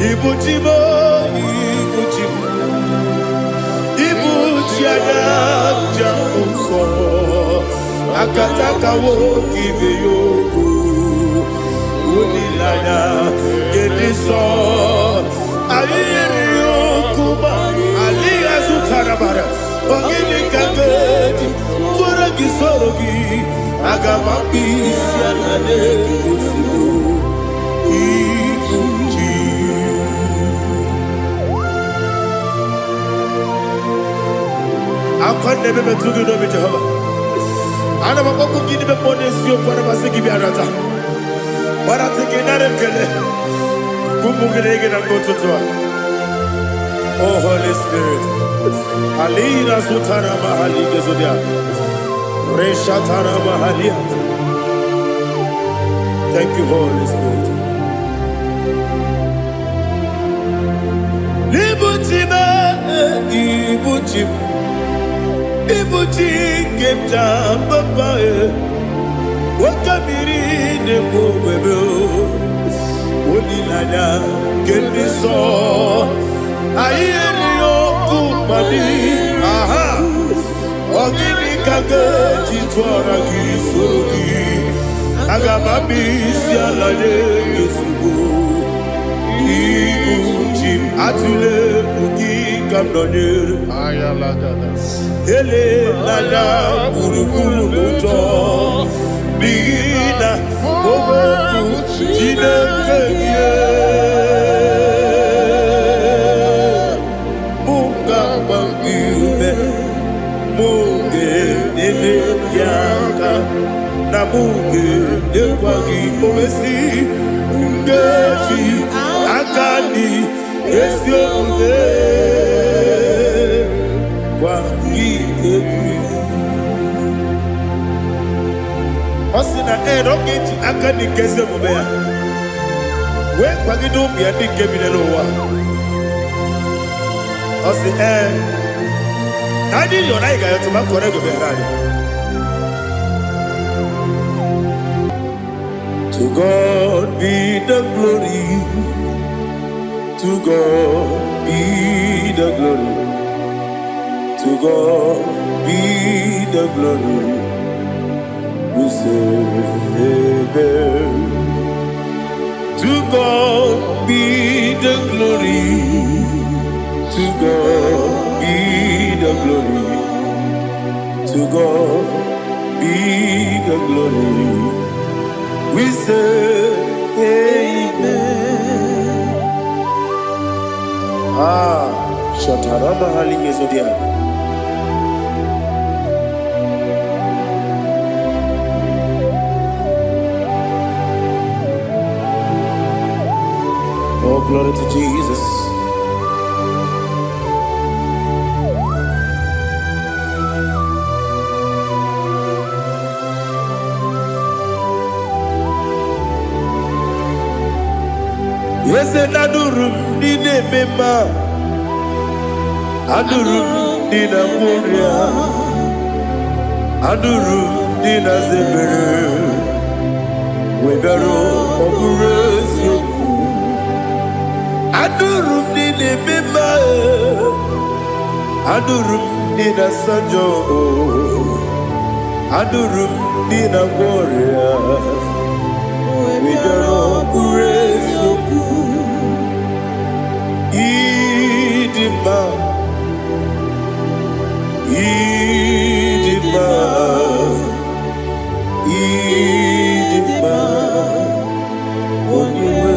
Ibu chi m, ibu chi m, ibu chi anya nja nsọ. Akataka nwoke ibe ya okwu. Olileanya nke ndị nsọ. Anyị yiri okwu ma alịghị azụtara bara. Ọ gịnị ka m ga-eji tụọrọ gị soro gị? Aga m akpụ isi ala n'egosi ibu chi. Akwa na-ebe metụ gị n'obi Jehova. Ana m akpọkwu gị n'ime mmụọ n'eziokwu, ana m asị gị bịa nata. Gbarata gị nara ekele. Ụmụ gị na gị na mgbe ụtụtụ a. Oh Holy Spirit. Alina sutara mahali gezodia. Reshatara mahalia. Thank you, Holy Spirit. Ibuchi m, ibuchi m, ibuchi nke m ji papa e. Oke mmiri na-ekwu ogbebe o. Olileanya nke ndị nsọ. Anyị erighị ọkụ mmadụ. Aha. Ọ gịnị ka ga-eji tụọra gị soro gị? Aga m abịa isi ala nye gị ozugbo. Ibu chi m, atụla egwu gị ka m nọnyere. Elela gburugburu n'ụjọ n'ihi na okwu Chineke gị mụ ga-agba gị ume, mụ ga-enyere gị aka na mụ ga-enyekwa gị owesi nkeji aka dị ezi omume gwa gị egwu. Ọ sị na ee na ọ ga-eji aka dị nke ezi omume ya wee kwagide ụmụ ya ndị nke bi n'elu ụwa. Ọ sị ee na anyị yọrọ anyị ga-ayọtụ ma kọrọ ego meghere anyị. To God be the glory, to God be the glory, to God be the glory. We say amen. To God be the glory, to God be the glory, to God be the glory. We say amen. Ah, Shatarama Hali Yezodia. Oh, glory to Jesus. Eze na-adụrụ m ndị na-eme mma, adụrụ m ndị na-agwọ ọrịa, adụrụ m ndị na-aza ebere, wee bịaruo ọ bụrụ eziokwu. Adụrụ m ndị na-eme mma, adụrụ m ndị na-asa njọ, adụrụ m ndị na-agwọ ọrịa, wee bịaruo ọ bụrụ eziokwu. Ịdị mma, ịdị mma, ịdị mma, onye nwe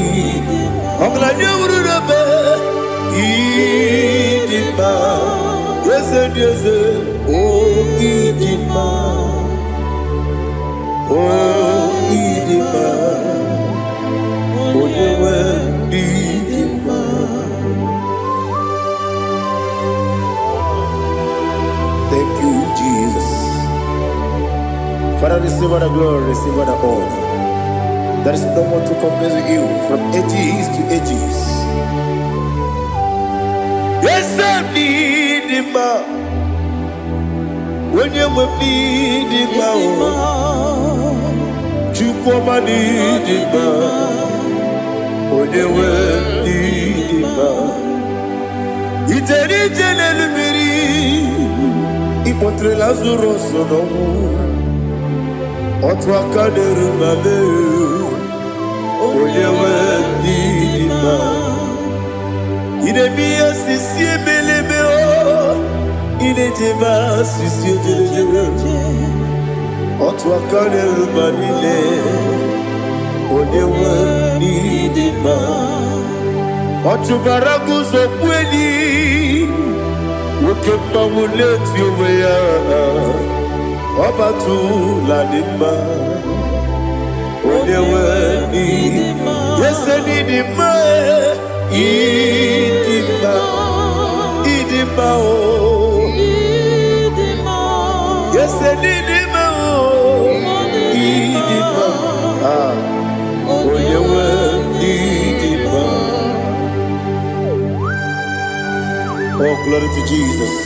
ịdị. Ọgaranya wuru n'ebe ịdị mma, eze dị eze, o ịdị mma, o ịdị mma, onye nwe ịdị mma. Thank you, Jesus. Father, receive all the glory, receive all the honor. There is no one to compare with you from ages to ages. Eze m n'ịdị mma, onye nwe m n'ịdị mma o, Chukwu ọma n'ịdị mma, onye nwe Ije n'elu mmiri, ịkpọtere Lazarus n'ọnwụ. Otu aka na-eru ma mee, onye nwe ndị dị mma. Ị na-eme ihe osisi emeleme o, ị na-ejebe asịsị ejelejele. Otu aka na-eru ma niile, onye nwe ndị dị mma. Ọ chụbara guzo kweli, nwoke mmanwụ na-eti onwe ya. Ọbatụla dị mma, onye nwe ndị ese n'ịdị mma, ịdị mma, ịdị mma o. Ese n'ịdị mma o, ịdị mma. Ah, onye nwe ndị dị mma. Oh, glory to Jesus.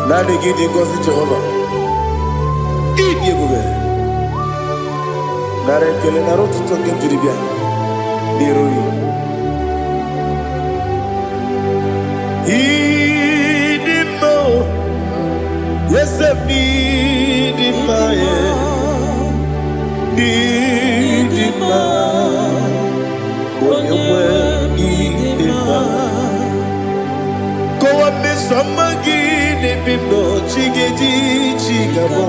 Naanị gị dị ngọzi, Jehova. Ịdị ebube. Nara ekele, nara otuto nke m jiri bịa n'iru gị. Ịdị mma o, eze m, ịdị mma, e. Ịdị mma, onye nwe, ịdị mma. Kọwa mmeso ọma gị n'ebe m nọ, chi ga-eji chi ga-abọ.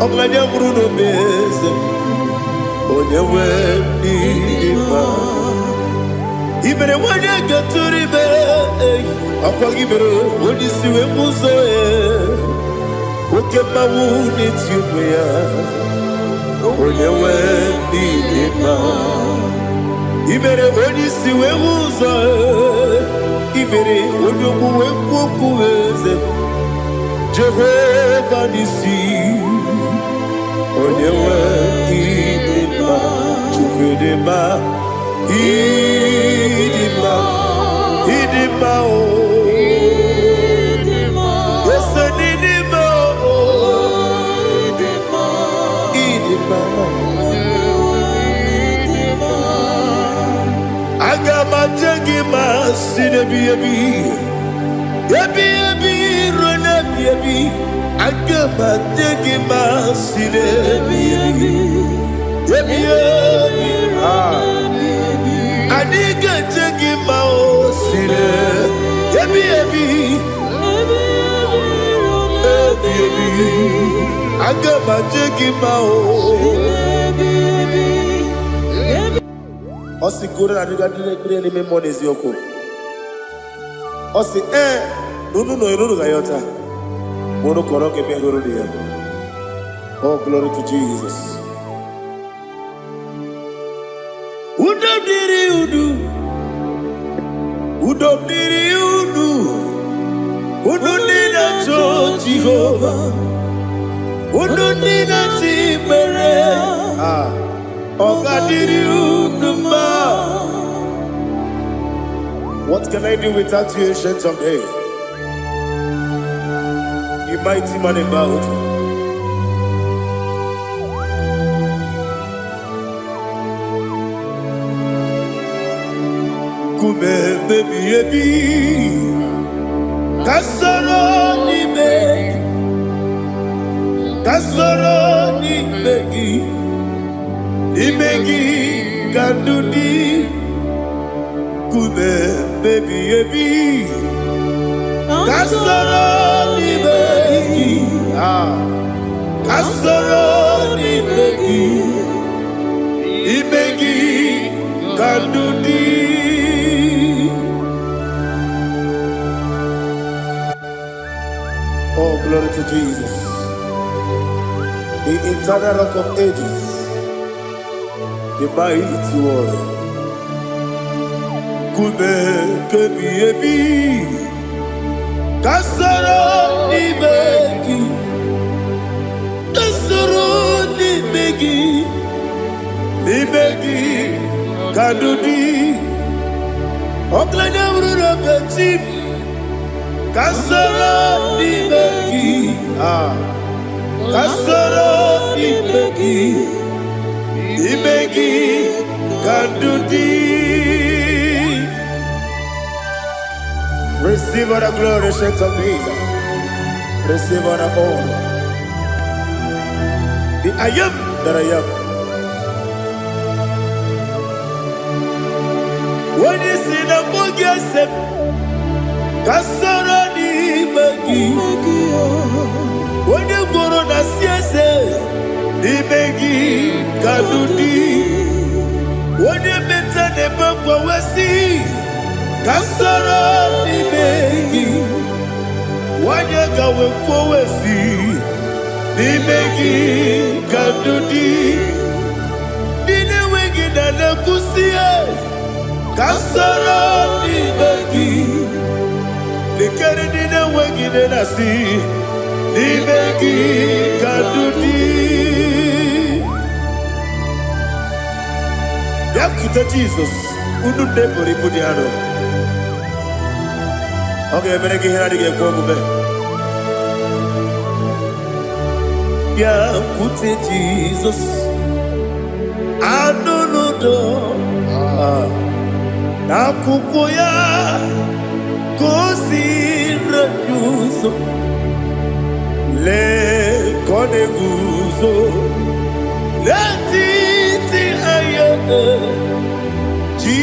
Ọgaranya nwụrụ n'obe, eze m, onye nwe, ịdị mma. I mere nwanyị gatụrụ ime, ọkwa gị mere onye isi wee bụ ụzọ ya. Oke mmanwụ na-eti onwe ya, onye nwe, ịdị mma. I mere onye isi wee hụ ụzọ, i mere onye okwu wee kwuo okwu, eze m. Jehova n'isi, onye nwe, ịdị mma. Chukwu, ịdị mma, ịdị mma, ịdị mma o. Ese n'ịdị mma o, ịdị mma. Aga m aje gị ma si n'ebi ebi ebi ebi ruo n'ebi ebi. Aga m aje gị ma si n'ebi ebi ebi ebi. Ah. Anyị ga-eje gị ma o si n'ebi ebi ebi ebi. Aga m aje gị ma o. Ọ sị goro na adịga ndị na-ekpere n'ime mmụọ n'eziokwu. Ọ sị ee, na unu nọ unu ga-ayọta ma unu kọrọ ga-eme hụrụ ya. Oh, glory to Jesus. Udo dịrị unu, udo dịrị unu, unu ndị na-achọ Jehova, unu ndị na-achọ ikpere. Ah, ọ ga-adịrị unu mma. What can I do without you, Ancient of Days? You mighty man in battle. Nkume ebi ebi, ka soro n'ime gị, ka soro n'ime gị, n'ime gị ka ndụ dị. Nkume ebi ebi, ka soro n'ime gị, ah, ka soro n'ime gị, ime gị ka ndụ dị. Oh, glory to Jesus, the eternal Rock of Ages, the mighty warrior. Nkume kebi ebi, ka soro n'ime gị, ka soro n'ime gị, n'ime gị ka ndụ dị. Ọgaranya bụrụ na chi m. Ka soro n'ime gị. Ah, ka soro n'ime gị, n'ime gị ka ndụ dị. Receive all the glory, Saint of Jesus. Receive all the honor. The I am that I am. Onye si na mbụ gị ese m, ka soro n'ime gị. Onye gworo na si eze, n'ime gị ka ndụ dị. Onye meta na-eme mgbanwe si, ka soro n'ime gị. Nwanyị gawe kwowe si, n'ime gị ka ndụ dị. Ndị na-enweghị na na-ekwusi, ka soro n'ime gị. Lekere ndị na-enweghị nne na-asị, n'ime gị ka ndụ dị. Bịakwute Jizọs, unu nne pụrụ ibu dị arọ. Ọ ga-emere gị ihe na-adịghị ekwe omume. Bịakwute Jizọs, anụ n'udo n'akwụkwọ ya ka o si anyị ụzọ. Lee ka ọ na-eguzo n'etiti anyị, ji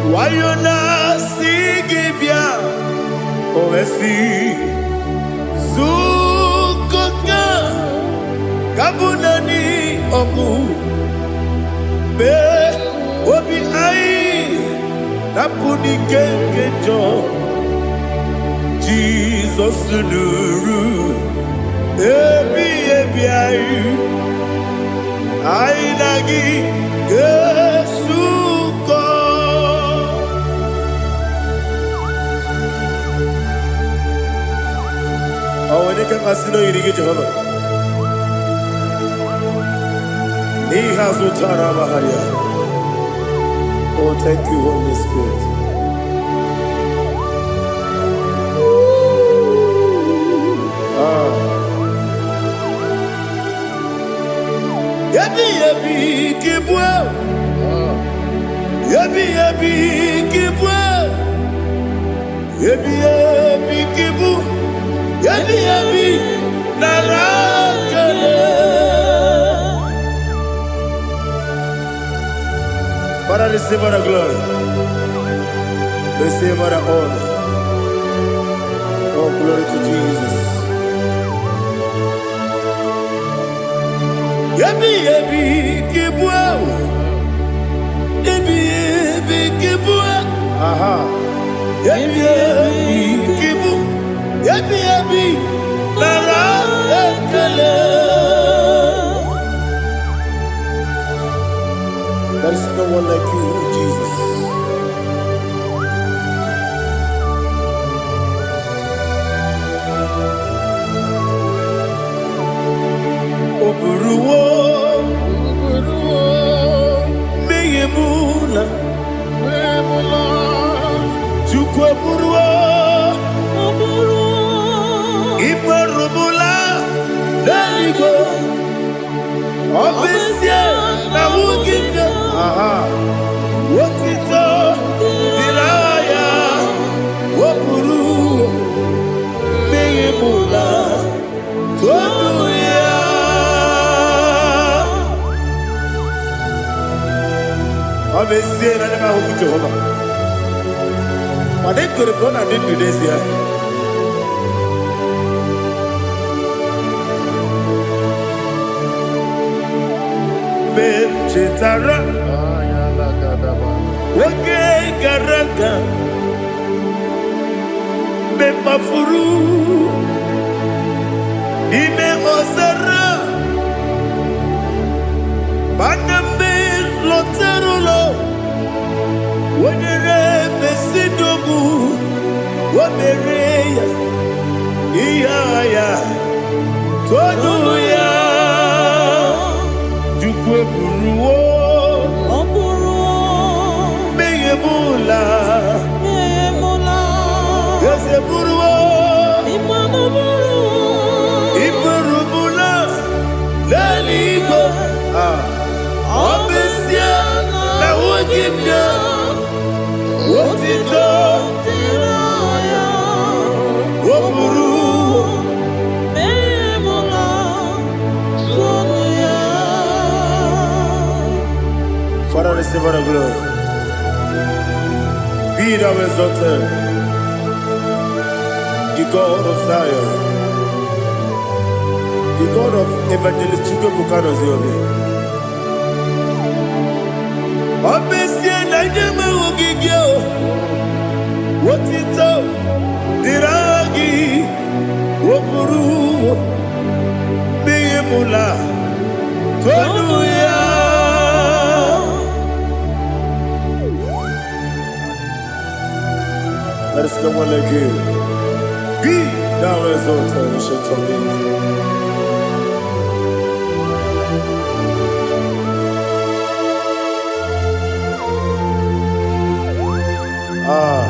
nwayọ na-asị gị bịa. O wee sị, zukọta ka bụ naanị ọgụ mee obi anyị napụ n'ike nke njọ. Jizọs nụrụ ebi ebi anyị, anyị na gị ga-esukọ. Ọ nwere ike mmasị na oyiri gị, Jehova, n'ihe azụ tara amagharịa. Oh, thank you, Holy Spirit. Ah. Ebi ebi kibue, ebi ebi kibue, ebi ebi kibu, ebi ebi nara kele. Father, receive all the glory. Receive all the honor. Oh, glory to Jesus. Ebi ebi kibue, ebi ebi kibue, aha. Ebi ebi kibu, ebi ebi nara ekele. There is no one like you, Jesus. O buruwo mmehie m ụla, Chukwu eburuwo ikperumụla n'eluigwe. Ọ bụ ezie na nwunye nne, aha, otito dịrị aha ya. O buru mmehie m ụla, tonu ya. Ọ bụ ezie na ndị m ahụhụ Jehova, mana ekwere m na ọ na-adị ndụ n'ezie. Mgbe m chetara oge gara aga, mgbe m kpafuru n'ime ọzara, mana mgbe m lọtara ụlọ, wonyere mesidogbu, o mere ya ihe agha ya, tonu ya. Chukwu eburuwo Ọ bụrụ mmehie m ụla. mmehie m ụla. Eze. Eburuwo. Iburubula n'eluigwe. Ah. Ọ bụ ezie na ahụghị m ya, otito o buru. Memula tonu ya. Father, receive all the glory. Be thou exalted, the God of Zion, the God of Evangelist Chukwuebuka Obi. Ọ bụ ezie na nye m ahụghị gị o, otito dịrị aha gị, o buru n'ihi mụla tonu ya. There is no one like you. Be thou exalted, Ancient of Days. Ah,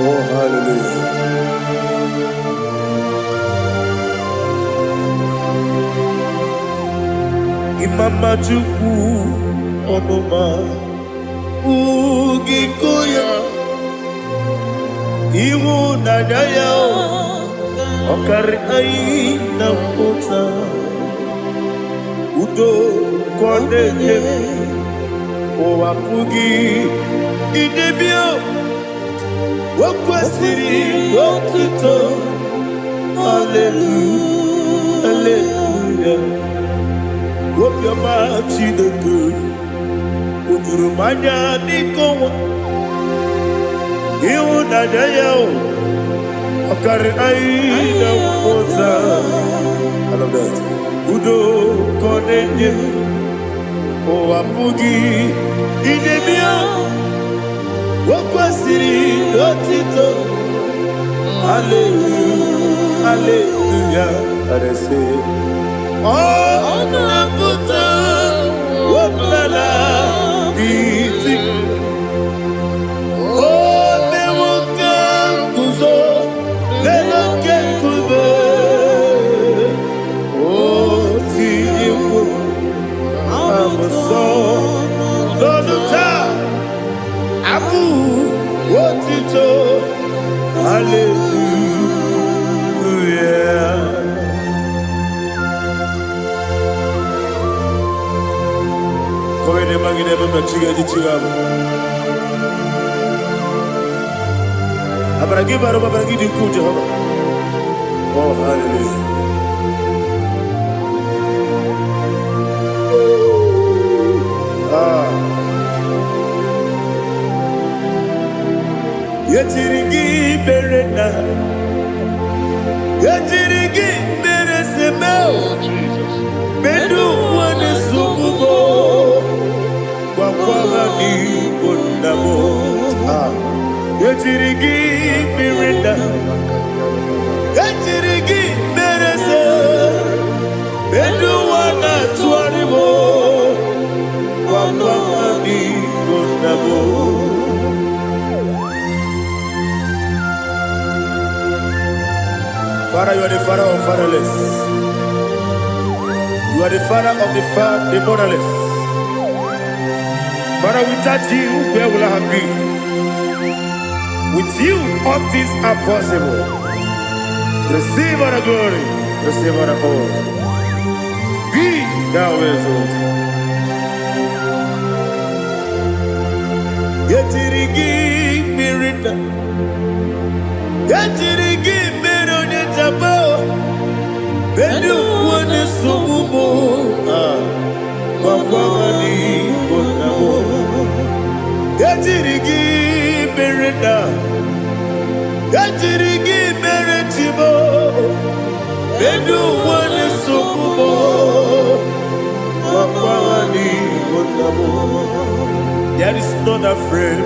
oh hallelujah. Imama Chukwu ọnụma ugiko ya, ịhụnanya ya ọkarị anyị na mpụta, udo ka ọ na-enye m, ụwa pụghị idebe. O kwesịrị otuto, haleluya, haleluya. Obiọma Chineke o juru m anya dịka ọnwa, ịhụnanya ya o ọkarị anyị na mmụta. I love that. Udo ka ọ na-enye m, ụwa pụghị idebe ya. O kwesịrị otito, haleluya, haleluya. Arese ọ na-apụta ọbụla iti o mewo ka nguzo n'elu oke nkume, o tinyewo abụsọ n'ọnụ taa abụ otito, haleluya. Kowene magine mama chiga chiga. Amara gị bara ụba, amara gị dị ukwuu, Jehova. Oh, hallelujah. Ah. Ejiri gị mere na ejiri gị mere seme. Oh, Jesus. Medu ụwa na-esogbu m, gwakwa ha n'igbo nna m. Ah. Ejiri gị mere na ejiri gị mere se medu ụwa na-atụgharị m, gwakwa ha n'igbo nna m. Father, you are the father of fatherless. You are the father of the motherless. Father, without you, where will I have been? With you, all things are possible. Receive all the glory, receive all the honor. Be thou exalted. Ejiri gị mmiri na ejiri gị mere onye jaba bedu ụwa na-esogbu m. Ah, gwakwa ha n'igbo nna m. Ejiri gị mere na ejiri gị mere chibo bedu ụwa na-esogbu m, gwakwa ha n'igbo nna m. There is not a friend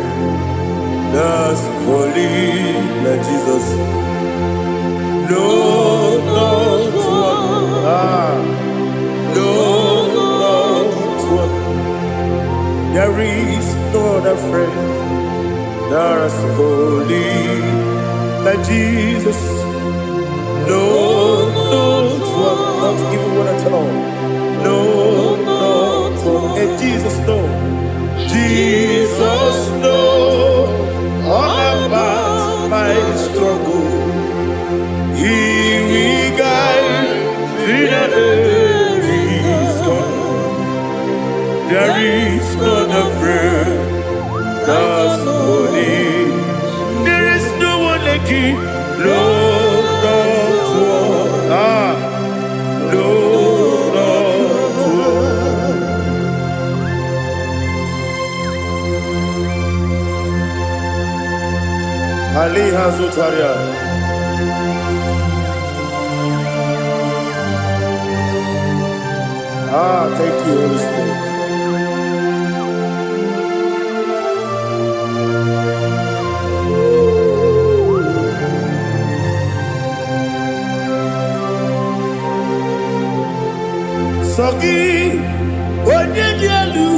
that's holy like Jesus. No, not one. Ah, no, not one. There is no other friend There is holy like Jesus. No, no, one, not even one at all. No, not one. And Jesus, no. Jesus, no. All about my struggle. He will guide till the day is gone. There is none afraid that's holy. There is no one like you. No, not one. Ah, no, not one. Ali Hazutaria. Ah, thank you, Holy Spirit. Sọ gị, onye dị elu,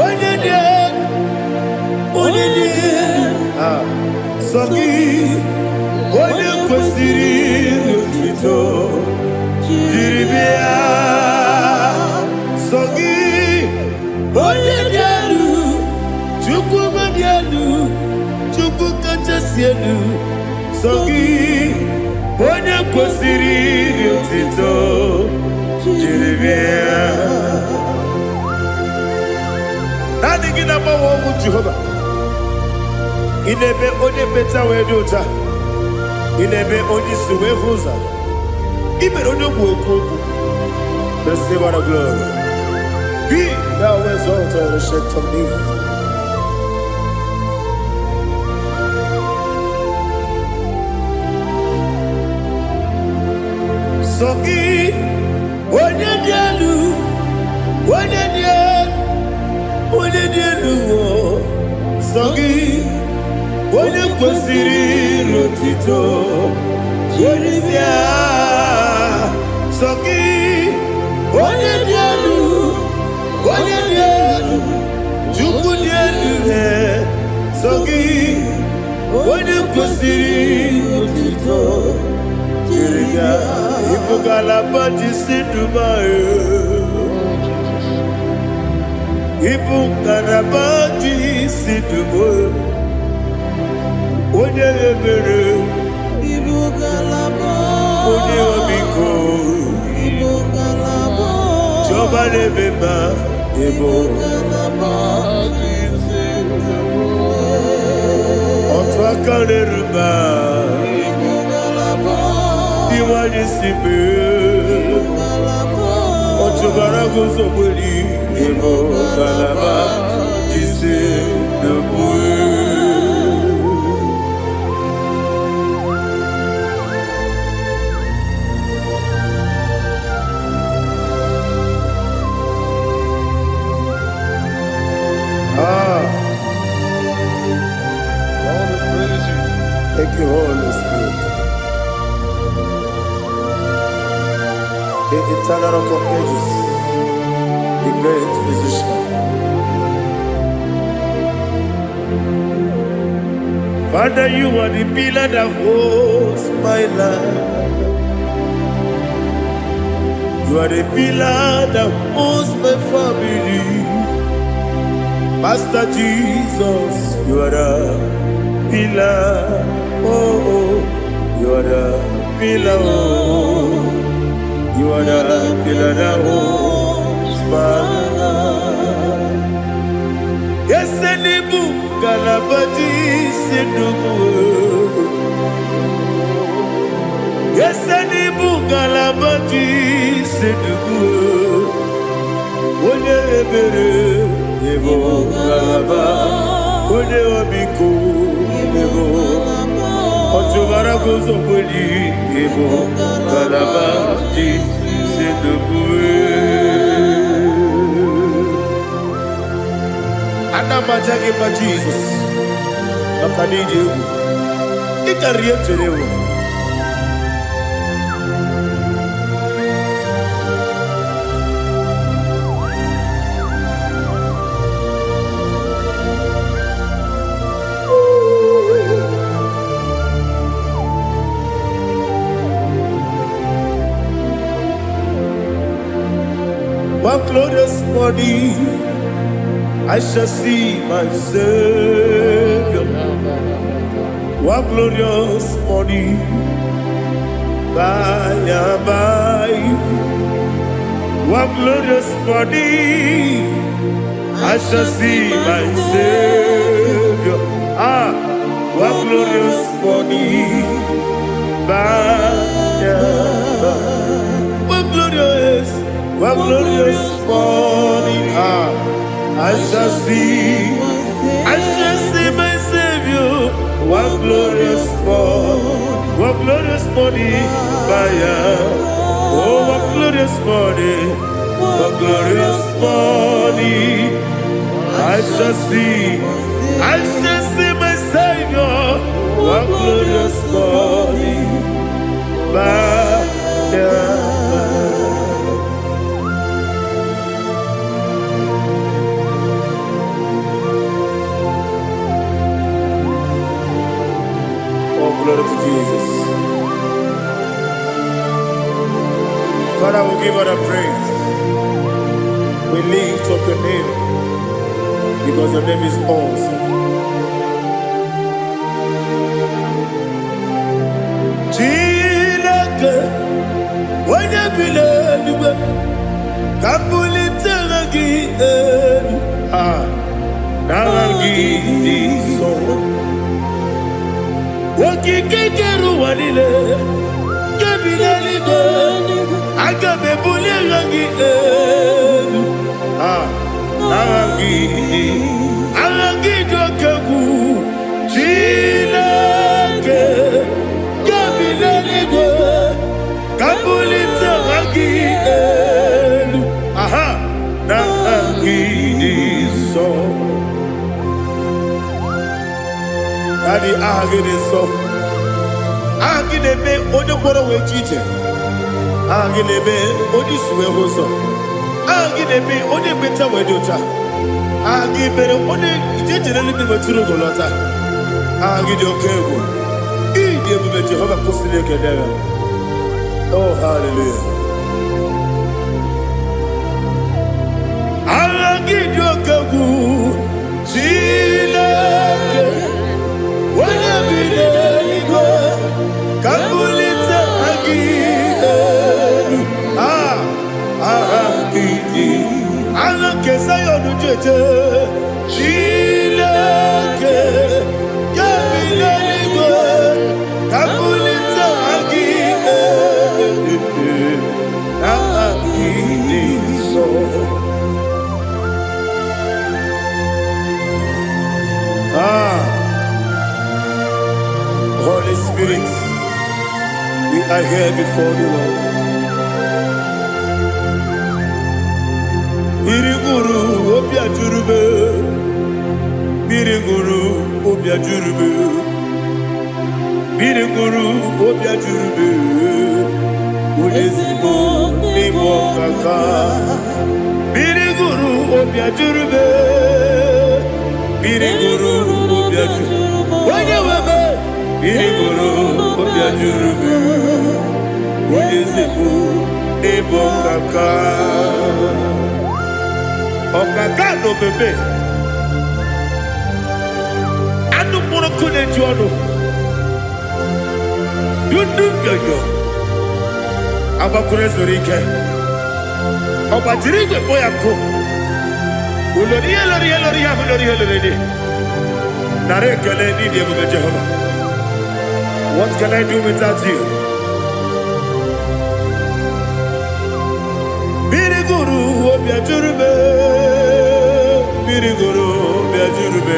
onye dị elu, onye dị elu. Ah, sọ gị, onye kwesịrị otuto jiri bịa. Sọ gị, onye dị elu, Chukwu dị elu, Chukwu kachasị elu. Sọ gị, onye kwesịrị otuto jiri bịa. Naanị gị na-agbanwe ọnwụ Jehova. Ị na-eme onye mmecha wee dị ụcha. Ị na-eme onye isi wee hụ ụzọ. Ị mere onye ogbu okwu okwu. Receive all the glory. Be thou exalted, ancient of days. Sọ gị, onye dị elu, onye dị elu, onye dị elu, o. Sọ gị, onye kwesịrị otito, onye si agha. Sọ gị, onye dị elu, onye dị elu, Chukwu dị elu, eh. Sọ gị, onye kwesịrị otito, jiri ya. Ịbụ ngalaba ji si Dubai. Ịbụ ngalaba ji si Dubai. Onye ebere, Ibu ngalaba, onye ọmịiko, ibu ngalaba, Chiọma na-eme mma, ịbụ ibu ngalaba, otu aka na-eru mba, ibu ngalaba, iwanye si mee. ngalaba, Ọchụbara guzo gberi, ịbụ ngalaba ji si Dubai. Ah, Lord, we praise you. Thank you, Holy Spirit. The eternal rock of ages, the great physician. Father, you are the pillar that holds my life. You are the pillar that holds my family. Master Jesus, you are the pillar. Oh, oh, you are the pillar. Oh, you are the pillar that holds my life. Esenibu galabati sedubu. Esenibu galabati sedubu. Onye ebere ebo galaba. Onye obiko ebo. Ọchụbara guzo kweli ebo galaba ji sedubu. Ana m aja gị mma Jizọs maka na ịdị egwu. Ị karịrị ihe m chere ewu. Glorious morning I shall see my Savior. What glorious morning, by and by. What glorious morning I shall see my Savior. Ah, what glorious morning, by and by. What glorious morning. Ah, I shall see my Savior. What glorious morning, what glorious morning, by and. Oh, what glorious morning, what glorious morning. I shall see my Savior. What glorious morning, by and by. Oh, glory to Jesus. Father, we give all the praise. We lift up your name because your name is awesome. Chineke, onye bi n'eluigwe, ka m bulite aha gị elu. Ah, n'aha gị dị nsọ. Okike kere ụwa niile, nke bi n'eluigwe, aga m ebuli aha gị elu. Ah, aha gị dị, aha gị dị oke egwu. Chineke, nke bi n'eluigwe, ka m bulite aha gị elu. Aha, n'aha gị dị nsọ. Daddy, aha gị dị nsọ. Aha gị na-eme onye ngwọrọ wee ji ije. Aha gị na-eme onye isi wee hụ ụzọ. Aha gị na-eme onye ekpenta wee dị ụcha. Aha gị mere onye ije jere eluigwe wetụrụ ugo lọta. Aha gị dị oke egwu. Ịdị ebube Jehova kwụsịrị ekele ya. Oh, hallelujah. Aha gị dị oke egwu. Chineke, onye bi n'eluigwe, ka m bulite aha gị elu. Ah, aha gị dị. Aha nke Zion jeje. Chineke, nke bi n'eluigwe, ka m bulite aha gị elu. Aha gị dị nsọ. Ah, Holy Spirit, we are here before you, Lord. Mmiri ṅụrụ obi ajụrụ m. Mmiri ṅụrụ obi ajụrụ m. Mmiri ṅụrụ obi ajụrụ m. Onye ezigbo n'ịbụ ọkaka. Mmiri ṅụrụ obi ajụrụ m. Mmiri ṅụrụ obi ajụrụ. Onye nwe m. Mmiri ṅụrụ obi ajụrụ m. Onye ezigbo n'ịbụ ọkaka. Ọkaka na omeme. Anụ mkpụrụ nkụ na-eju ọnụ. Dundu nyonyo. Agbakwuru ezuru ike. Ọ gbajiri igwe kpọ ya nkụ. Ulori ihe lori ihe lori ihe ahụ lori ihe lori ihe. Nara ekele n'ịdị ebube Jehova. What can I do without you? Mmiri gụrụ obi ajụrụ m. Mmiri gụrụ obi ajụrụ m.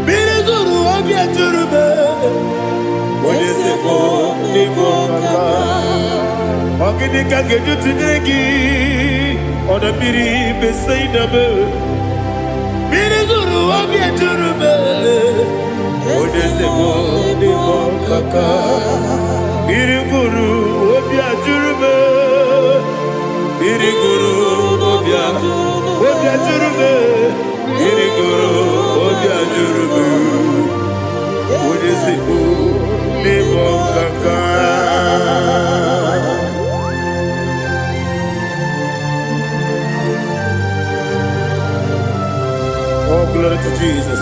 Mmiri gụrụ obi ajụrụ m. Onye ezigbo n'ịbụ ọkaka. Ọ gịnị ka m ga-eji tụnyere gị? Ọdọ mmiri Besaida m. Mmiri gụrụ obi ejuru m. Onye ezigbo n'ịbụ ọkaka. Mmiri gụrụ obi ajụrụ m. Mmiri gụrụ obi ajụrụ m. Mmiri gụrụ obi ajụrụ m. Onye ezigbo n'ịbụ ọkaka. Oh, glory to Jesus.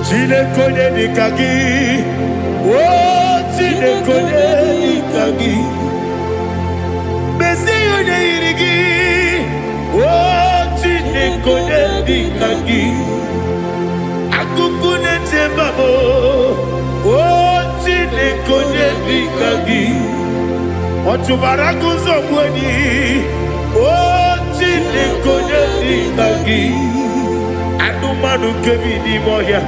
Chineke onye dịka gị, o Chineke onye dịka gị, mezie onye yiri gị, o Chineke onye dịka gị, akụkụ na-eche mba m, o Chineke onye dịka gị, ọ chụbara agụzọ gbu enyi, o Chineke onye dịka gị, anụmanụ nke bi n'ime ọhịa,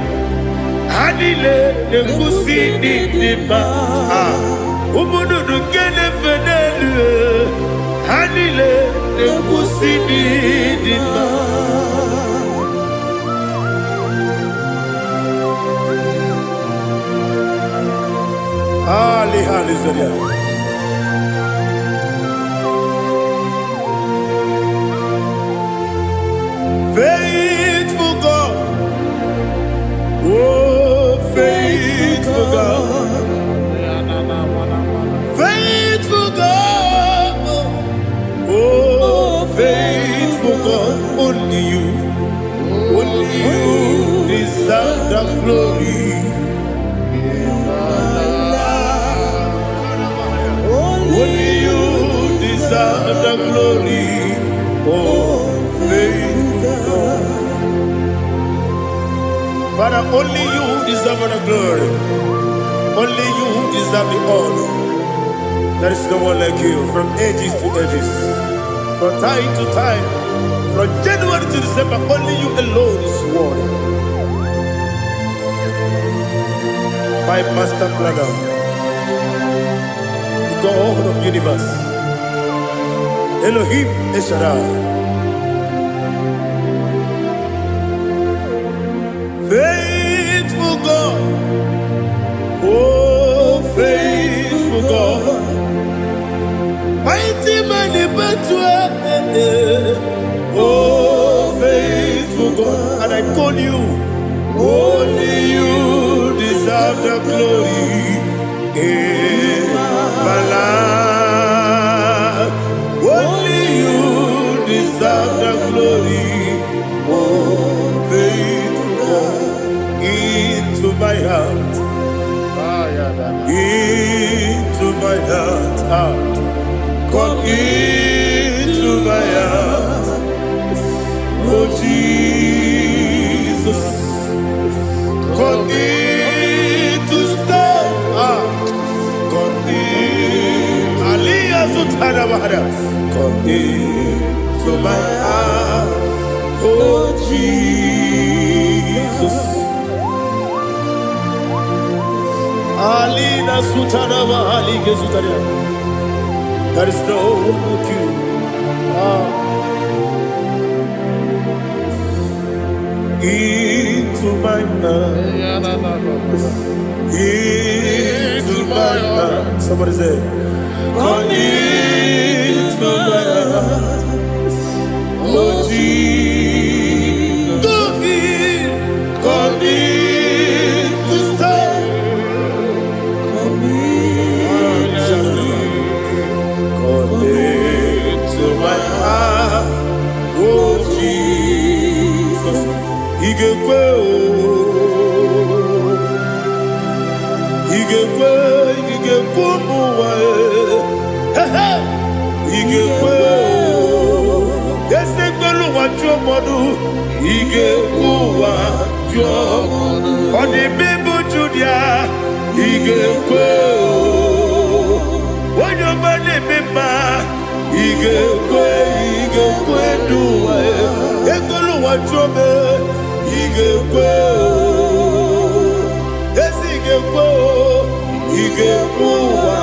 ha niile na-ekwusi ndị dị mma. Ah, ụmụ nnụnụ nke na-efe n'elu, ha niile na-ekwusi ndị dị mma. Ali, hallelujah. Faithful God, oh faithful God, faithful God, oh faithful God, only you deserve the glory. Only you deserve the glory, oh faithful God. Father, only you deserve the glory. Only you deserve the honor. There is no one like you from ages to ages, from time to time, from January to December. Only you alone is worthy. My master planner, the God of universe, Elohim El Shaddai. Faithful God, oh faithful God, mighty man in battle, oh faithful God, and I call you, only you deserve the glory in my life. Only you deserve the glory, oh faithful God, into my heart, into my heart, ah. Come into my heart, oh Jesus. Come in to stay. Ah, come in. Aliyah Zutara Bahara. Come in to my heart, oh Jesus. Alina Sutara Bahali Gezutaria. There is no one like you. Ah, into my heart. Into my heart. Somebody say, come into my heart. Oh Jesus. Come in to stay. Come into my heart. Oh Jesus. Igekwe o. Igekwe, igekwe ụmụ ụwa e. He he. Igekwe o. Esegbelu ụwa jụọ mmadụ. Igekwe ụwa jụọ. Ọ dị mmebu Judia. Igekwe o. Onye ọma na-eme mma. Igekwe, igekwe ndụ ụwa e. Egbelu ụwa jụọ m. Igekwe o. Ezi ga-ekwe o, ị ga-ekwe ụwa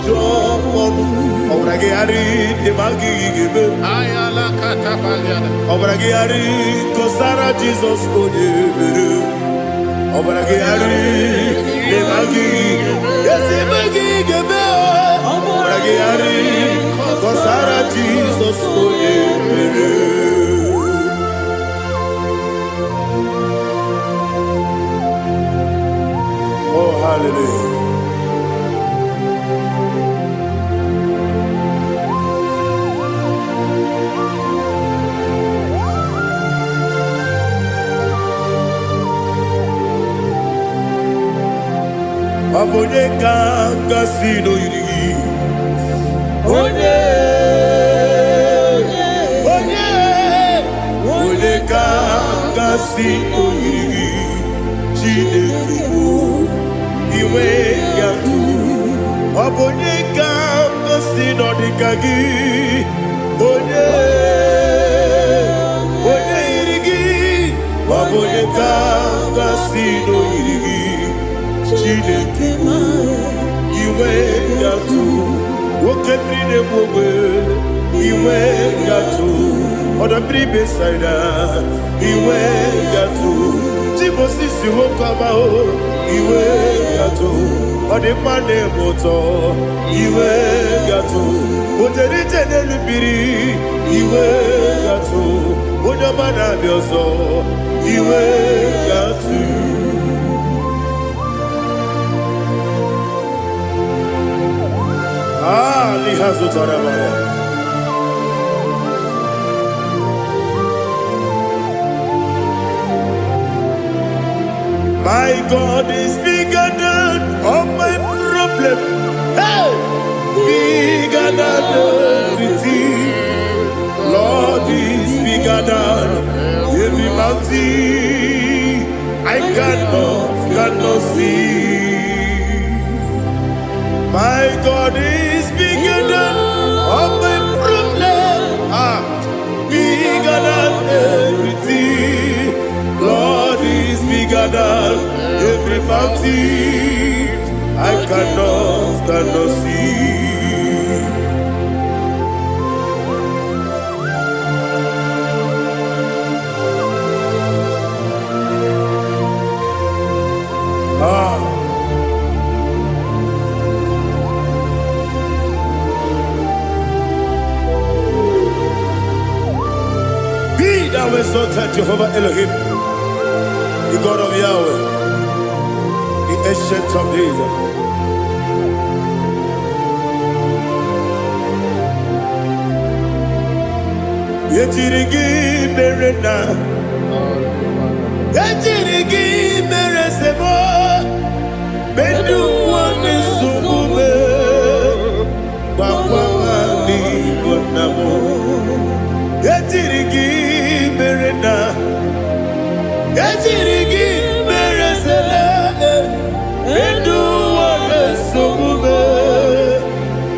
jụọ ọnụ. Ọbara gị gharị ịma gị ga-eme. Ọbara gị gharị kọsara Jizọs onye mere. Ọbara gị gharị ịma gị ezi ime gị ga-eme. Ọbara gị gharị kọsara Jizọs onye mere. Oh, hallelujah. Onye ka gasị n'oyiri gị? Onye, onye, onye ka gasị n'oyiri gị? Chineke bụ iwe gatụ. Ọ bụ onye ka gasị n'ọdịka gị? Onye, onye yiri gị? Ọ bụ onye ka gasị n'oyiri gị? Chineke bụ iwe gatụ. Oke mmiri na-egbu ogbe, iwe gatụ. Ọdọ mmiri Besaida, iwe gatụ. Timosisi nwoke ọma o, iwe gatụ. Ọ dị mma na-eme ụtọ, iwe gatụ. O jere ije n'elu mmiri, iwe gatụ. Onye ọma na-abịa ọzọ, iwe gatụ. Ah, liha zụtara mara. My God is bigger than all my problem. Hey! Bigger than everything. Lord is bigger than every mountain. I cannot see. My God is bigger than all my problem. Ah, bigger than everything. Lord is bigger than every mountain. I cannot see. Ah, be thou exalted, Jehovah Elohim, the God of Yahweh, the Ancient of Days. Ejiri gị mere na ejiri gị mere sebo mendu nwanne nsogbu me gbakwa n'igbo nna m. Ejiri gị mere na ejiri gị mere sele mendu nwanne nsogbu me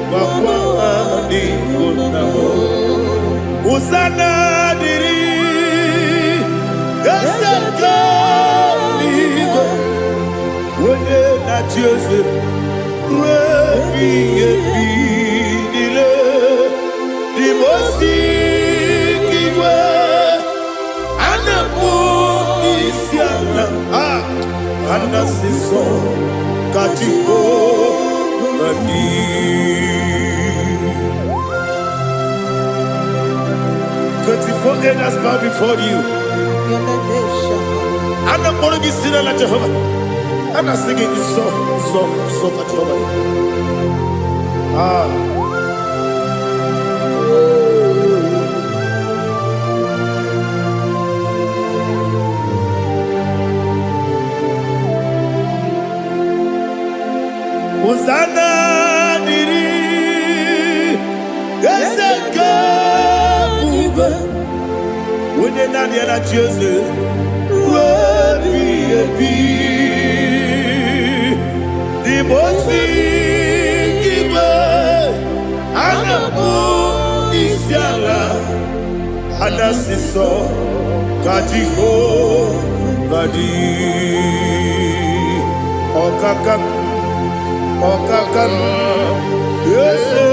gbakwa n'igbo nna m. Hosanna dịrị eze nke eluigwe, onye na-achị eze ruo ebighị ebi niile. Dị m osi igwe a na-akpọ isi ala, a anasị nsọ ka Jehova dị. 24 elders bow before you. A na-akpọrọ gị si n'ala Jehova. A na-asị gị nsọ, nsọ, nsọ ka Jehova dị. Ah. Hosanna dịrị eze nke ebube, onye naanị ya na-achị eze ruo ebighị ebi. N'ime ozi igwe a na-akpọ isi ala, a na-asị nsọ ka Jehova dị. Ọkaka m, ọkaka m, eze,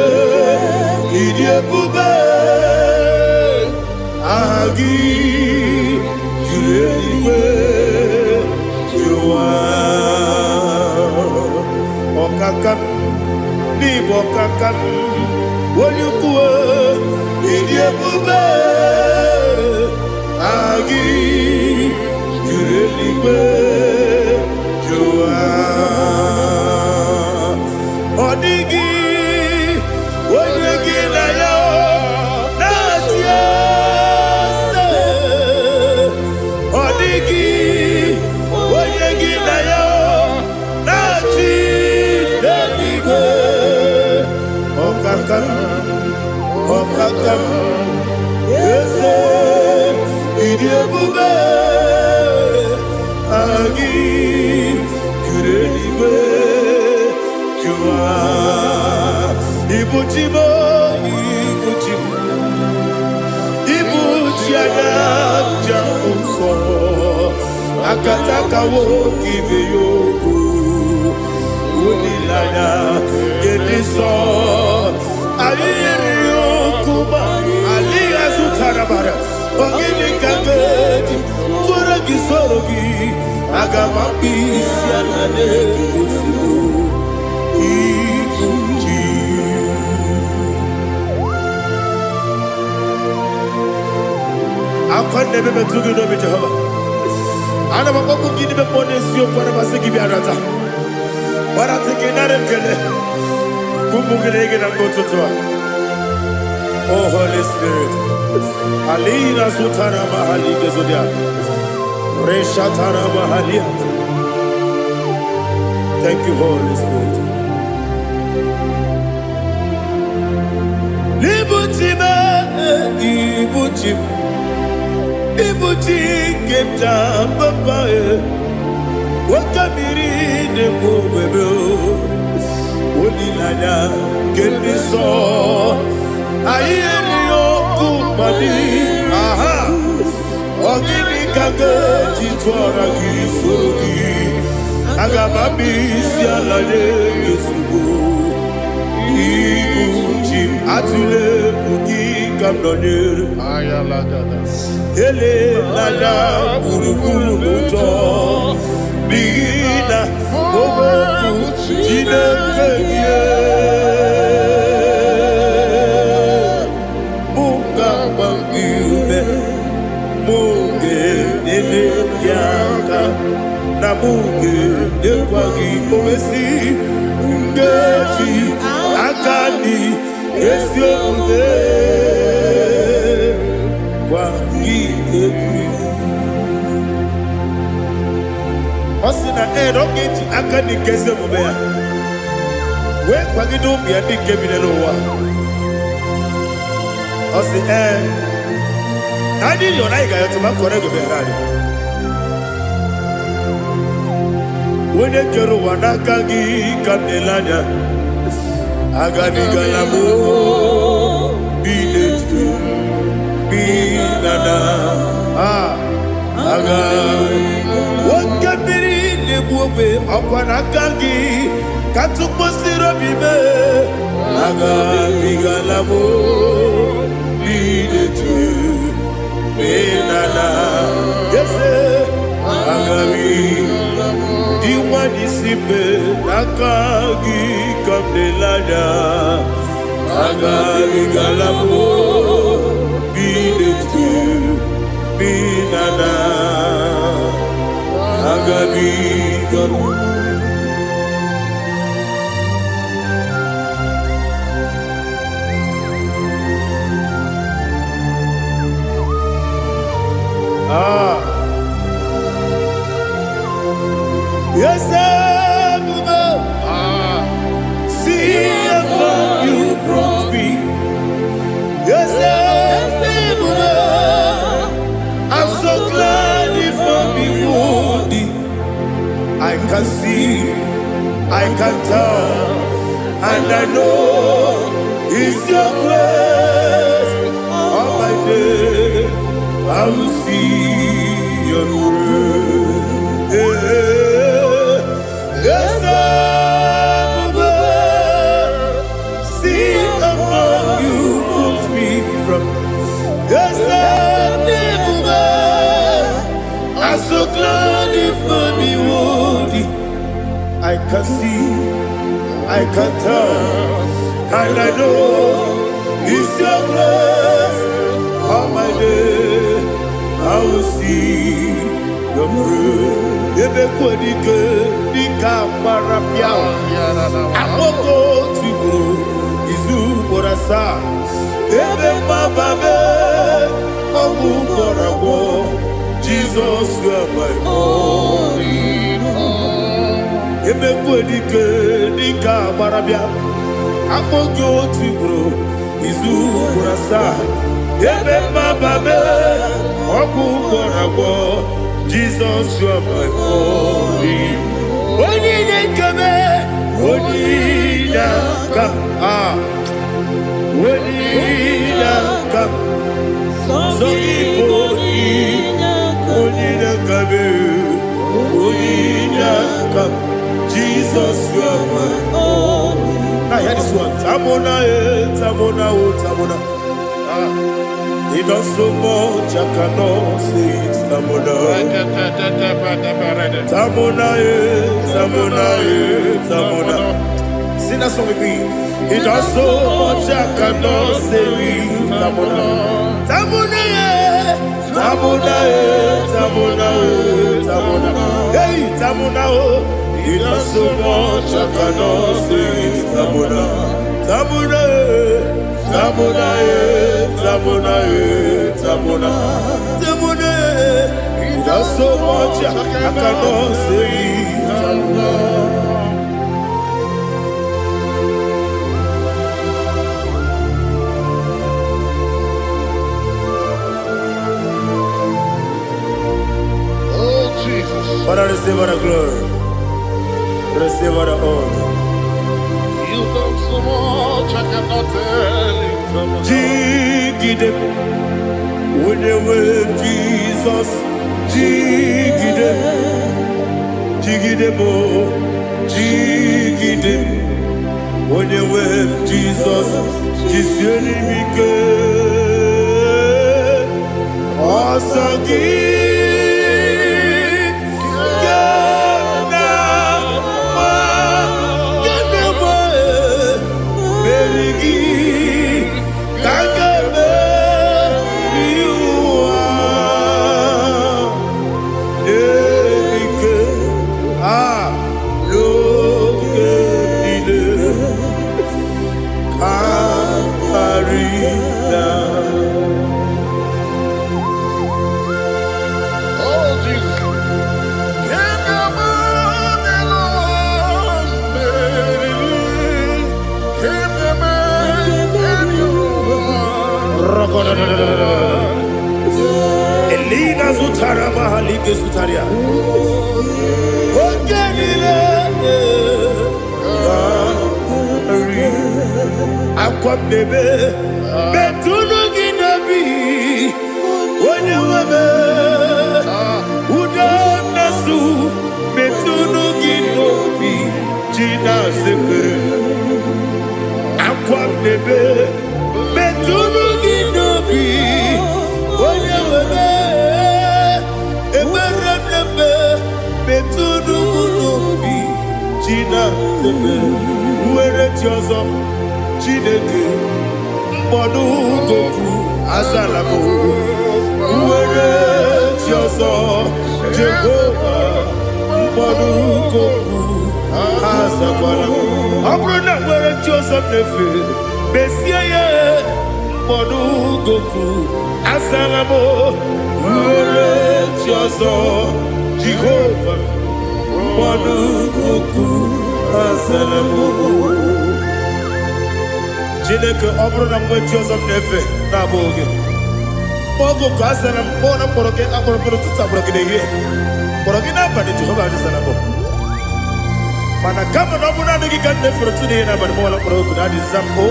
ịdị ebube, aha gị juru eluigwe juru ụwa. Ọkaka m, n'ịbụ ọkaka m, onye ukwu, ịdị ebube, aha gị juru eluigwe juru ụwa. Ọ dịghị onye gị na ya na-achị eze. Ọ dịghị onye gị na ya na-achị. Ọkaka m, eze, ịdị ebube gị juru eluigwe jụwa. Ibuchi m, ibuchi m, ibuchi anya nja nsọ akatakawo ibe ya okwu olileanya nke nsọ anyị yiri okwu ma alịghị azụtara bara. Ogini ka ga-eji tụọrọ gị, soro gị? Aga m akpụ isi ala n'ozugbo ibuchi. Akwa na-ebe metụ gị n'obi, Jehova. Ana m akpọkụ gị n'ime mmụọ n'eziokwu. Ana m asị gị bịa nata gbarata gị, nara ekele ụmụ gị na gị na mgbe ụtụtụ a. Oh Holy Spirit, alina sutara mahali gezodia reshatara mahalia. Thank you, Holy Spirit. Ibuchi m, ibuchi m, ibuchi nke m ji papa e. Oke mmiri na-egbu ogwebe, olileanya nke ndị nsọ anyị erighị ọkụ mmadụ. Aha, ọ gịnị ka ga-eji tụọra gị, soro gị? Aga m abịa isi ala nye gị ozugbo. Ibu chi m, atụle egwu, gị ka m nọnyere. Elela gburugburu n'ụjọ, n'ihi na okwu Chineke gị mụ ga-agba gị ume, mụ ga-enyere gị aka, na mụ ga-enyekwa gị owesi nkeji aka dị ezi omume gwa gị egwu. Ọ sị na ee, na ọ ga-eji aka dị nke ezi omume ya wee kwagide ụmụ ya ndị nke bi n'ụwa. Ọ sị ee, na anyị yọrọ, anyị ga-ayọtụ ma kọrọ ego bịara anyị. Onye kere ụwa, n'aka gị ka m na-ele anya. Agabigala m bi n'etu bi na na aga. Oke mmiri na-egbu ogbe, ọkwa n'aka gị ka tụkpọsiri obi mee. Agabigala m bi n'etu bi na na eze agabi dị nwanyị si mbe, n'aka gị ka m na-ele anya. Agabigala m bi n'etu bi na na agabigala. Ah. Yes, Ebube, see how far you brought me. Yes, Ebube, I'm so glad you found me worthy. I can see, I can tell, and I know it's your grace. All my day, I will see your grace. Yes, Ebube, see how far you brought me from. Yes, Ebube, I'm so glad you found me worthy. I can see, I can tell, and I know it's your grace. All my day, I will see your grace. Ebe kwadike dịka gbara pịa akpọkọ tigburu izu ugboro asaa, ebe mgbaba ọgwụ gwọrọ agwọ. Jizọs, you are my all. Emekwe dike dịka agbara bịa. Akpọ gị otu ugboro, izu ugboro asaa. Ebe mmaba m, ọgwụ gwọrọ agwọ. Jizọs, you are my only. Onye na-ekeme, onye na-aka m. Ah, onye na-aka m. Sọ gị bụ onye aka. Onye na-aka m, onye na-aka m. Jesus, you are my. Only. Now hear this one. Tamona, eh, Tamona, oh, Tamona. He does so much, I cannot say it. Tamona. Tamona, eh, Tamona, eh, Tamona. Sing that song with me. He does so much, I cannot say it. Tamona. Tamona, eh, Tamona, eh, Tamona, oh, Tamona. Hey, Tamona, oh. He does so much, I cannot say it. Tamona. Tamona, eh, Tamona, eh, Tamona, eh, Tamona. Tamona, eh. He does so much, I cannot say it. Tamona. Oh, Jesus. Father, receive all the glory. Receive all the honor. You've done so much, I cannot tell it. Jigide, onye Jesus, jigide, jigide mo, jigide, onye nwe Jizọs, jisie m ike. Ọsọ gị ka m na-agba, ka m na-agba, meri gị ka m ga-emeri ụwa. Ike a n'oge niile ka karịa. Oh, Jesus. Can you move it on, baby? Can you move it on? Elina zutara mahalike zutaria. Oge niile karị. Akwa m na-ebe metụnụ gị n'obi onye nwe m ude na-asụ metụnụ gị n'obi ji na-azepere akwa m na-ebe metụnụ gị n'obi onye nwe m ekpere m na-ebe metụnụ m n'obi ji na-azepere nwere chi ọzọ Chineke mkpọdụ goku azala m nwere chi ọzọ Jehova mkpọdụ goku azakwala m ọ bụrụ na nwere chi ọzọ m na-efe mezie ya mkpọdụ goku azala m nwere chi ọzọ Jehova mkpọdụ goku azala m. Chineke, ọ bụrụ na mgbe chi ọzọ m na-efe na-abụghị gị oge ka azara m kpọọ na mkpọrọ gị akpọrọ mkpọrọ ụtụtụ akpọrọ gị n'ehihie kpọrọ gị n'abalị Jehova azara m mana kama na ọ bụrụ naanị gị ka m na-efere ụtụtụ n'ehihie n'abalị mọla mkpọrọ oku na adịza m o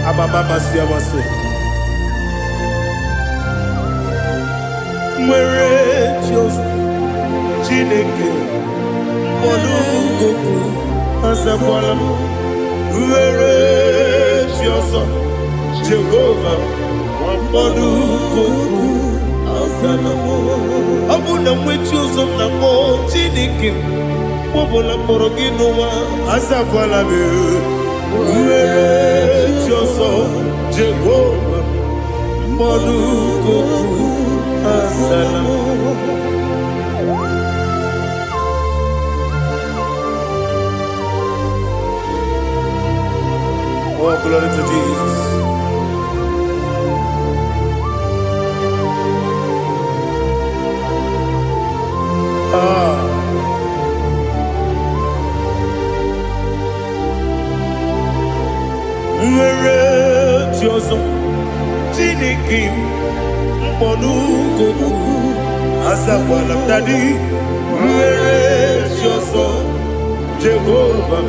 amama amasị amasị nwere chi ọzọ Chineke mkpọrọ goku azakwala m nwere chi ọzọ Jehova mkpọrọ goku azala m ọ bụ na nwe chi ọzọ m na-akpọ Chineke mkpọbụla mkpọrọ gị n'ụwa azakwala m nwere chi ọzọ Jehova mkpọrọ goku azala m. Oh, glory to Jesus. Ah. chi ọzọ. Chineke m, mkpọnukokwu azakwala m. Daddy, nwere chi ọzọ. Jehova,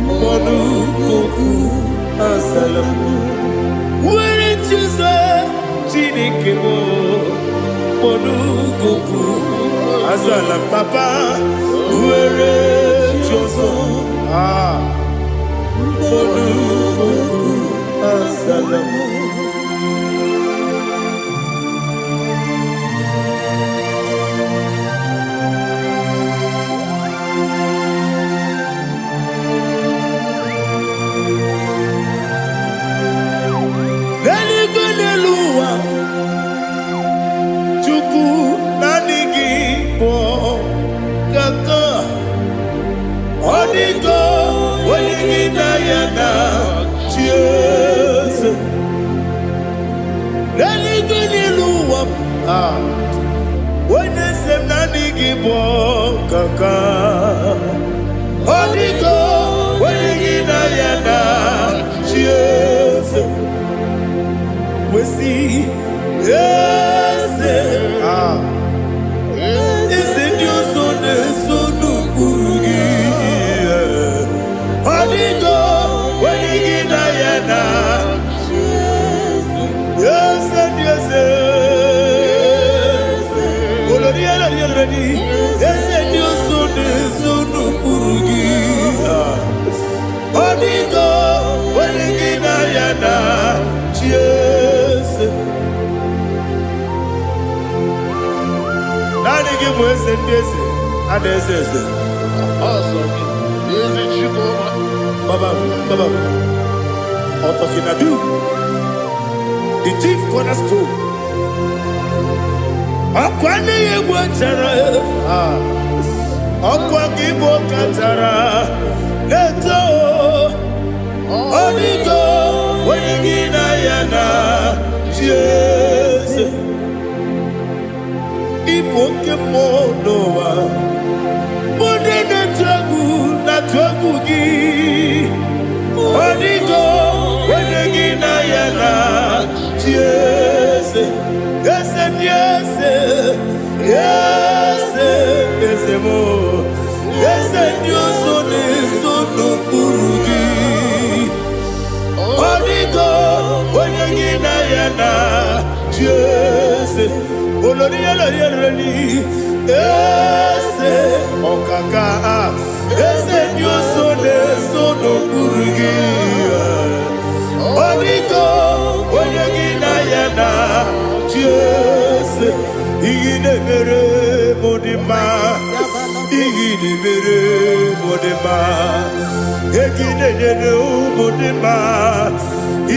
mkpọnukokwu azala m. Nwere chi ọzọ. Chineke m, mkpọnukokwu azala m. Papa, nwere chi ọzọ. Ah, mkpọnukokwu azala m. N'eluigwe, n'elu ụwa, Chukwu, naanị gị bụ kaka. Ọ dịgo onye gị na ya na chi eze. N'eluigwe, n'elu ụwa, ah, onye eze m, naanị gị bụ kaka. Ọ dịgo onye gị na ya na chi eze. Wesi eze, ah, eze ndị ọzọ na-eso n'ụkpụrụ gị. Ọ dịgo onye gị na ya na eze ndị eze. Olori elori elori, eze ndị ọzọ na-eso n'ụkpụrụ gị. Ọ dịgo onye gị na ya na chi eze. Naanị gị bụ eze ndị eze a na-eze eze. Ọsọ gị, ezi Chukwuma. Baba, Baba, Otokinadu, the chief cornerstone. Ọkwa anaghị egbu chara, ọkwa gị bụ kachara na-eto. Ọdịgo onye gị na ya na chi eze. Ịbụ oke mmụọ n'ụwa, onye na-atụ egwu na-atụ egwu gị. Ọdịgo onye gị na ya na chi eze. Eze ndị eze, eze, eze m, eze ndị ọzọ na-eso n'okpuru gị. Ọdịgo onye gị na ya na chi eze. Olori elori elori, eze ọkaka, eze ndị ọzọ na-eso n'okpuru gị. Ọdịgo onye gị na ya na chi eze. Ihe na-emere m dị mma, ihe na-emere m dị mma, ego ị na-enyere ụmụ dị mma,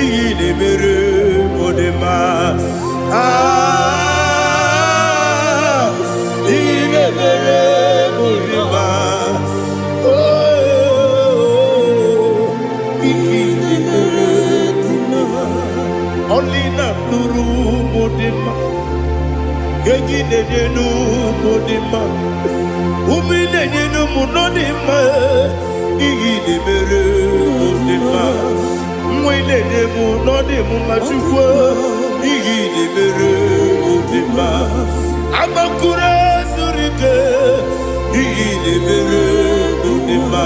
ihe na-emere m dị mma. Ah, ihe na-emere m dị mma. Oh, ihe na-emere dị mma. Ọlị na-alụrụ ụmụ dị mma, ego ị na-enye n'ụmụ dị mma, ume ị na-enye n'ụmụ nọ dị mma. Ihe ị na-emere mụ dị mma, nwa ị na-enye m nọ dị m mma. Chukwu, ihe ị na-emere mụ dị mma. Agbakụrụ zuru ike, ihe ị na-emere mụ dị mma.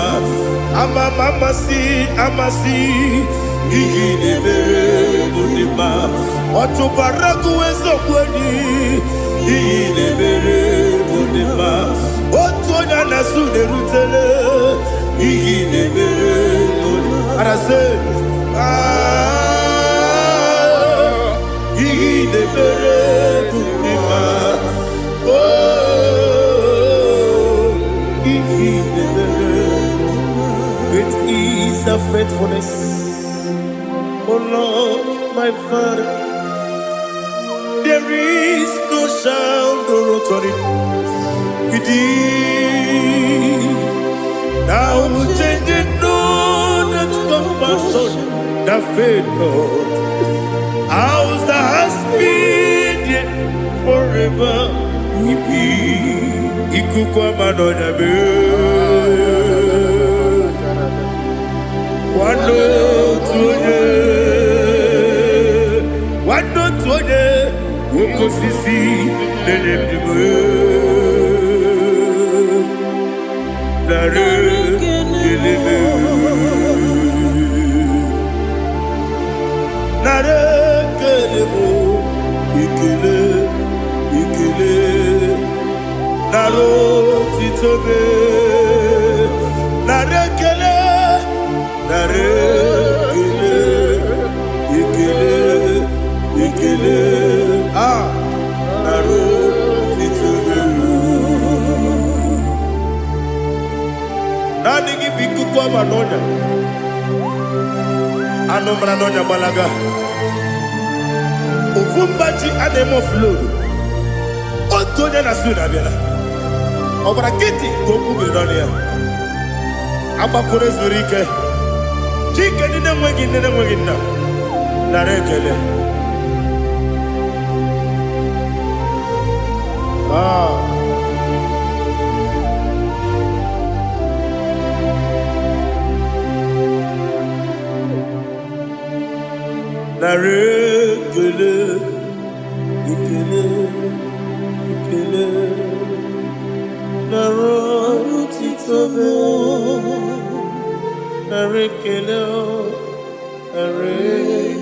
Ama m amasị amasị, ihe ị na-emere mụ dị mma. Ọchụkwara gụ eziokwu enyi, ihe ị na-emere mụ dị mma. Otu onye a na-asụ na-erutele, ihe ị na-emere mụ dị mma. Arasị, ah, ihe ị na-emere mụ dị mma. Oh, ihe ị na-emere. Great is the faithfulness, oh Lord, my Father. There is no shadow of turning with thee. Thou changest not thy compassions, they fail not. As thou hast been, yet forever will be. Ikuku ama n'ọnya mee. Nwanne otu onye. Oke osisi na-enye ndụ nara ekele m. Nara ekele m, ekele, ekele, nara otito m, nara ekele, nara ekele, ekele, ekele, ah, nara otito m. Naanị gị bụ ikuku ọma n'ọnya, anụ mara n'ọnya gbalaga. Ofu mba ji a na-eme oflodu, otu onye na su na-abịala. Ọ gbara nkịtị ka okwu gị n'ọnụ ya. Agbakwuru zuru ike. Chike ndị na-enweghị nne na-enweghị nna, nara ekele. Ah. Nara ekele, ekele, ekele, nara otito m, nara ekele, nara.